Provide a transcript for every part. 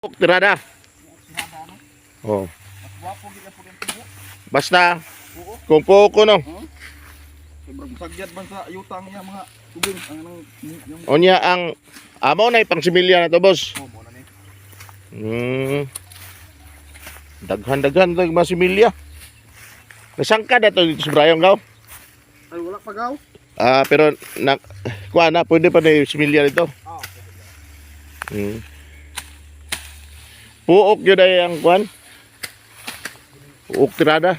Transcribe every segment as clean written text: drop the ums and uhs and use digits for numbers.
Tirada. Oh. Mas gwapo gid ang pud ang tubo. Basta Oo. kung puko, no. Sobrang sagyad man sa yutang niya mga tubig ang anong yung Unya ang amo na pang similya na to, boss. Oh, mo na ni. Daghan-daghan tag mga similya. Nasangka na to dito sa Brayong gaw. Ay, wala pa gaw. Ah, pero na kuha na, pwede pa na yung similya nito. Ah. Puok yun ay ang kuan. Puok tirada.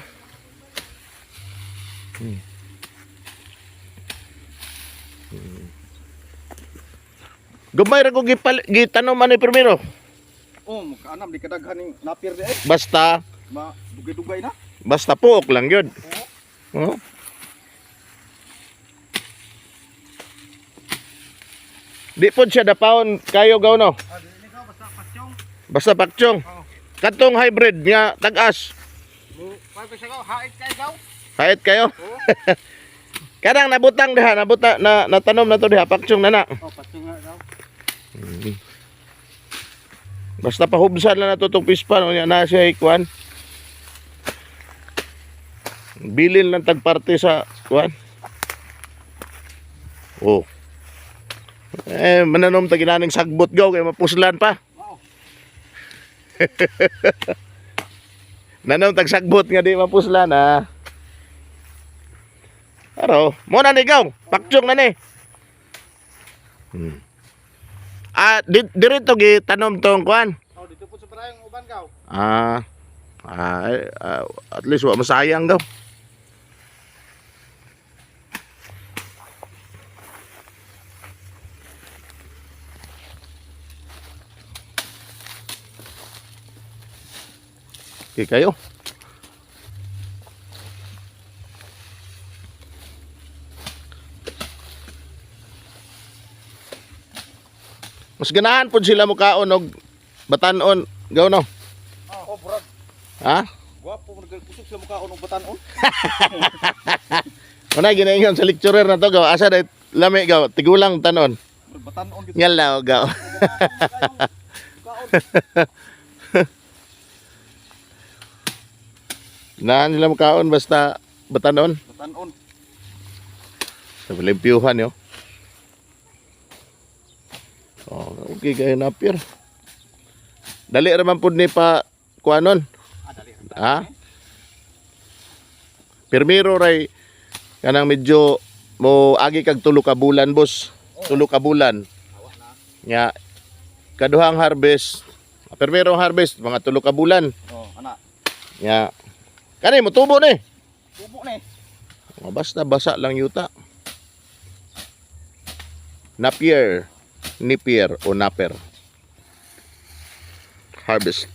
Gamay ra ko gitanom ani primero. Oh, makaanam di kadaghan ning napir di ay. Basta Ma dugay-dugay na. Basta puok lang yun. Oo. Oh. Di pod siya dapawon kayo gaw, no. Ah, di ni ka basta pasyong. Basta pakchong. Oo. Katong hybrid nga tag-as. Mo pa siya gaw, hait kay gaw. Kahit kayo. Oo. Kanang nabutang diha, nabuta na natanom na to diha, pakchong na na. Oh, pasyong nga gaw. Basta pahubsan lang na to tong pispan unya na siya ikuan. Bilin lang tagparte sa kuan. Oh. Eh, mananom ta ginaning sagbot gaw kay mapuslan pa. Wow. Nanom tag sagbot nga di mapuslan, ah. Aro, mo na ni gaw, pakchong na ni. Ah, di to gitanom tong kuan. Oh, dito po sa parayong uban gaw. Ah, ah, eh, at least wa masayang daw. Okay kayo. Mas ganahan po sila mukaon og batanon gaw, no. Oh, brad. Ha? Gwapo mo kusog sa mukha og batanon. Wala ginaingon sa lecturer na to gaw. Asa day lami gaw, tigulang tanon. Batanon gid. Ngalaw gaw. Kaon. Naan sila mukaon basta batanon. Batanon. Sa limpyuhan yo. Oh, okay kayo na pier. Dali ra man pud ni pa kuanon. Ah, dali. Ha? Pirmiro ray kanang medyo mo agi kag tulo ka bulan, boss. Tulo ka bulan. Awa na. Nya kaduhang harvest. Pirmiro ang harvest mga tulo ka bulan. Oh, ana. Nya kani mo tubo ni. Tubo ni. Oh, basta basa lang yuta. Napier, Napier o Naper. Harvest.